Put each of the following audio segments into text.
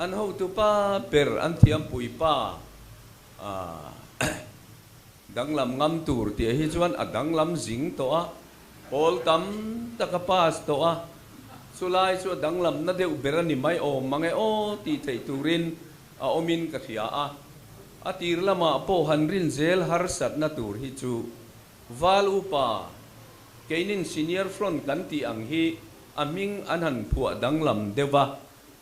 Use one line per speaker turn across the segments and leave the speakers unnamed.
An hotupa ber an thiampui pa danglam ngam tur tih hi chuan a danglam zing tawh a, pawl tam tak a pass tawh a, chulai chu a danglamna deuh ber a ni mai awm mang e aw tih theih turin a awmin ka hria a. A tir lamah pawh han rin zel harsatna tur hi chu Val upa keinin Senior Front kan tih ang hi a hming an han phuah danglam deuh va,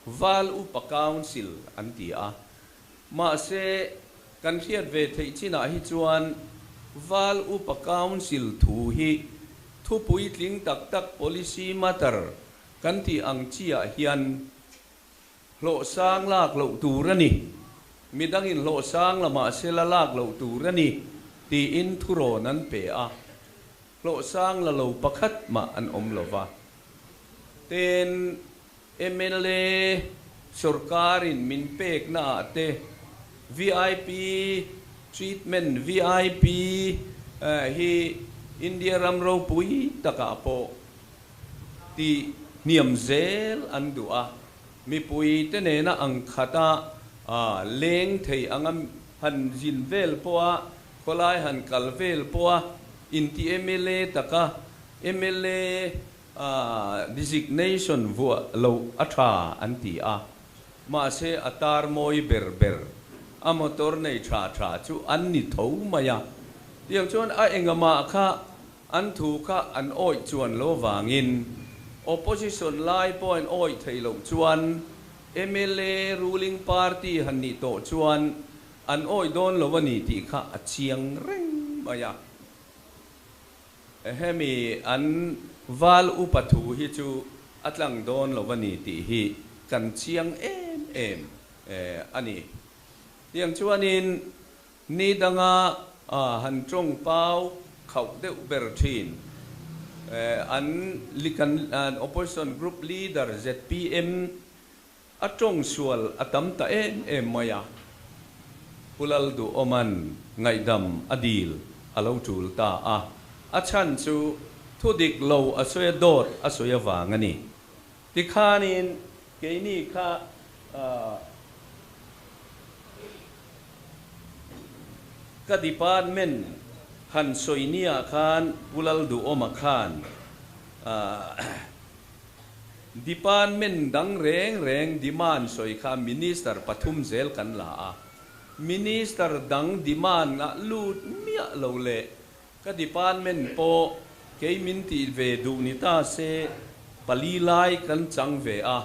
Val Upa Council an ti a. Mahse, kan hriat ve theih chinah hi chuan Val Upa Council thu hi thu puitling tak tak policy matter kan tih ang chiah hian hlawh sang lak loh tur a ni, midangin hlawh sang la mahse la lak loh tur a ni tiin thurawn an pe a. Hlawh sang la lo pakhat mah an awm lo va. Ten mla sorkarin min pekna ah te vip treatment, vip hi India ram ropui takah pawh tih hniam zel an duh a, mipui te nena ang khata leng thei anga han zin vel pawha khawlai han kal vel pawha inti mla taka mla designation vuah loh a tha an ti a, mahse a tar mawi ber ber a motor nei tha tha chu an ni tho mai a, tiang chuan a engamah kha an thu kha an awih chuan lo vangin opposition lai pawh an awih theih loh chuan mla ruling party han nih tawh chuan an awih dawn lo a ni tih kha a chiang reng mai a. Hemi an val upa thu hi chu a tlang dawn lo a ni tih hi kan chiang em em a ni. Tiang chuanin ni danga han tawng pau khauh deuh ber thin an kan opposition group leader zpm A tawng sual a tam ta em em mai a, Pu Lalduhawma'n ngaihdam a dil a lo tul ta a, a chhan chu thu dik lo a sawi a dawt a sawi avang a ni. Tikhanin keini kha ka department han sawi nia khan Pu Lalduhawma khan Department dang reng reng demand sawi kha Minister pathum zel kan la a, Minister dang demand ah lut miah lo leh ka department pawh kei min tih ve duh ni ta se pali lai kan chang ve a,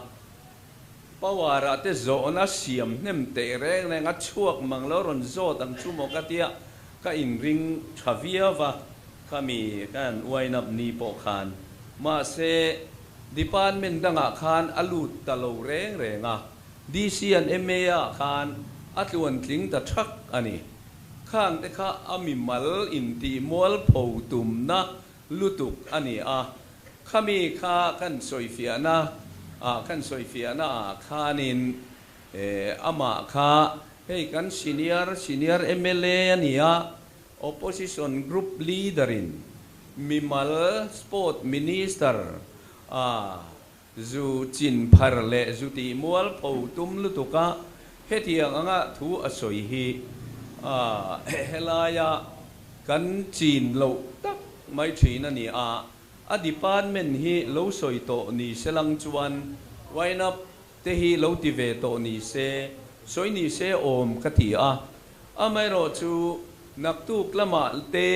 power ah te zawhna siam hnem teh reng reng a chhuak mang lo rawn zawt ang chu maw ka tia ka inring tha viau va. Khami kan uainap ni pawh khan mahse department dangah khan a lut ta lo reng reng a, DC an MA ah khan a tluan tling ta thak a ni. Khang te kha a mimal intih mualpho tumna lutuk a ni a, khami kha kan sawifiahna ah kan sawifiahna ah khanin amah kha hei kan senior senior mla a ni a, Opposition group leader in mimal sport minister a zu chin phar leh zu tih mual pho tum lutuk a, hetiang anga thu a sawi hi a helaia kan chin loh tak mai thin a ni a, a department hi lo sawi tawh ni se lang chuan wine up te hi lo ti ve tawh ni se, sawi ni se awm ka ti a. Amaherawhchu, naktuk lamah te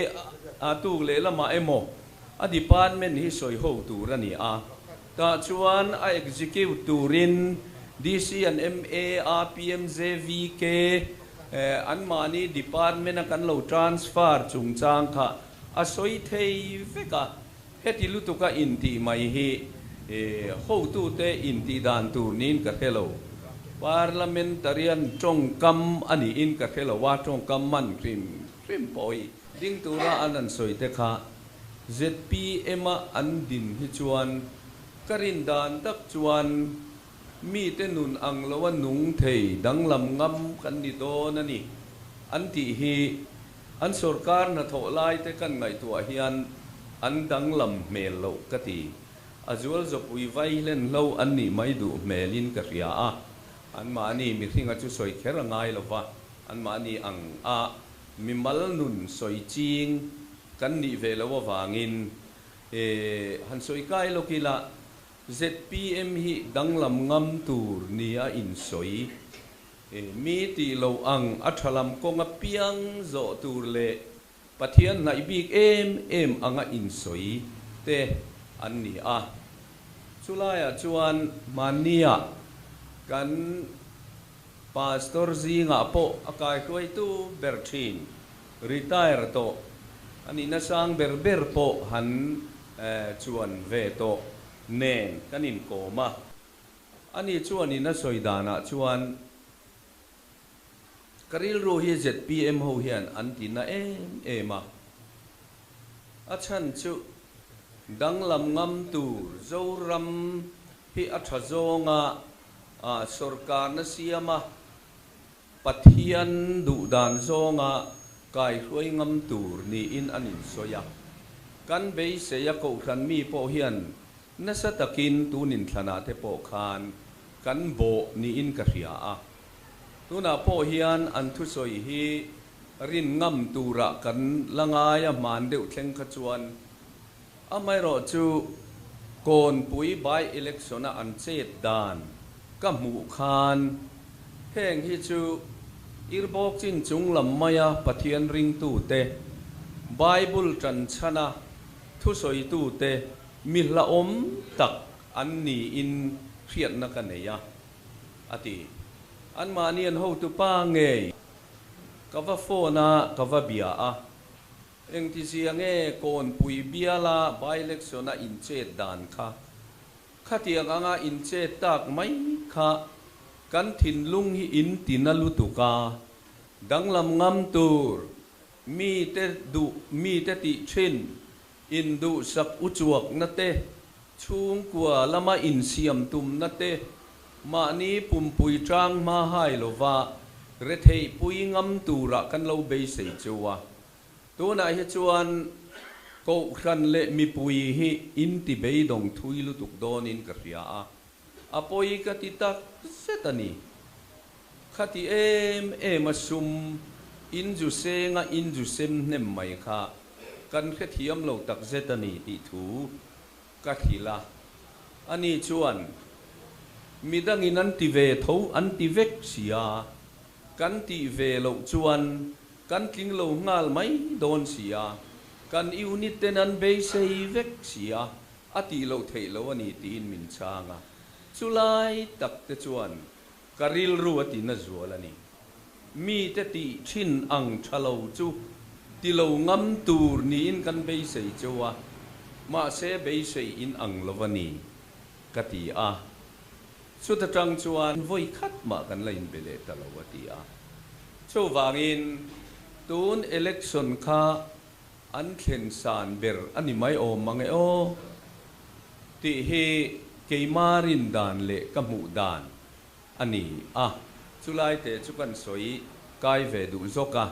a tuk leh lamah emaw a department hi sawi ho tur a ni a. Tah chuan a execute turin DC and MA, RPMJVK anmahni department a kan lo transfer chungchang kha a sawi thei vek a. Heti lutuka intih mai hi hotute intih dan tur niin ka hre lo. Parliamentarian tawngkam a niin ka hre lo a, tawngkam man hrim hrim pawh hi. Ding tura an an sawi te kha zpm a an din hi chuan ka rin dan tak chuan mite nun ang loa nung thei danglam ngam kan ni dawn a ni an tih hi. An sorkar hnathawh lai te kan ngaihtuah hian an danglam hmel loh ka ti. A zual zawpui vai hlen hlo an nih mai duh hmelin ka hria a. Anmahni mihringa chu sawi kher a ngai lo va, anmahni ang a mimal nun sawi ching kan nih ve loh avangin han sawi kai lawk ila, zpm hi danglam ngam tur nia insawi mi tih loh ang a tha lam kawnga piang zawh tur leh Pathian hnaih bik em em anga insawi te an ni a. Chulaiah chuan hmannia kan Pastor zingah pawh a kaihruaitu ber thin, retire tawh a nihna sang ber ber pawh han chuan ve tawh nen kan inkawm a. Ani chuanin a sawi danah chuan, Ka rilru hi zpm ho hian an ti na em em a, a chhan chu danglam ngam tur Zoram hi a tha zawnga sawrkarna siama Pathian duhdan zawnga kaihruai ngam tur niin an insawi a. Kan beisei a kohhran mi pawh hian nasa takin tun inthlanah te pawh khan kan bawh niin ka hria a. Tunah pawh hian an thusawi hi rin ngam turah kan la ngai a hman deuh thleng kha chuan amaherawh chu Kawnpui by election a an chet dan ka hmuh khan heng hi chu Irbawk chin chung lam maia Pathian ringtute, Bible tanchhana thusawitute mi hlauhawm tak an niin hriatna ka nei a. A ti. Anmahni an hotu pa ngei. Ka va phone a, ka va bia a. Engtizia nge Kawnpui biala by-election a inchet dan kha? Khatiang anga inchet tak mai kha kan thinlung hi in ti na lutuk a, danglam ngam tur, mite duh, mite tih thin, Induhsak uchuakna te, chhungkua lama insiam tumna te, mahni pumpui tang hma hai lova retheihpui ngam turah kan lo beisei chu a. Tunah hi chuan Kohhran leh mipui hi inti beidawng thui lutuk dawnin ka hria a, a pawi ka ti tak zet a ni. Khati em em a sum inju senga inju sem hnem mai kha kan hrethiam lo takzet a ni tih thu ka hrilh a. Ani chuan, Midangin an ti ve tho an ti vek sia, kan tih ve loh chuan kan tling lo nghal mai dawn sia, kan unit ten an beisei vek sia, a tih loh theih loh a ni tiin min chhang a. Chulai tak te chuan Ka rilru a ti na zual a ni. Mite tih thin ang tha lo chu ti lo ngam tur niin kan beisei cheu a, mahse beisei in ang lo a ni, ka ti a. Chuta tang chuan vawi khat mah kan la inbe leh ta lo a ti a. Chuvangin tun election kha an thlen san ber a ni mai awm mang e aw tih hi keima rin dan leh ka hmuh dan a ni a. Chulai te chu kan sawi kai ve duh zawk a.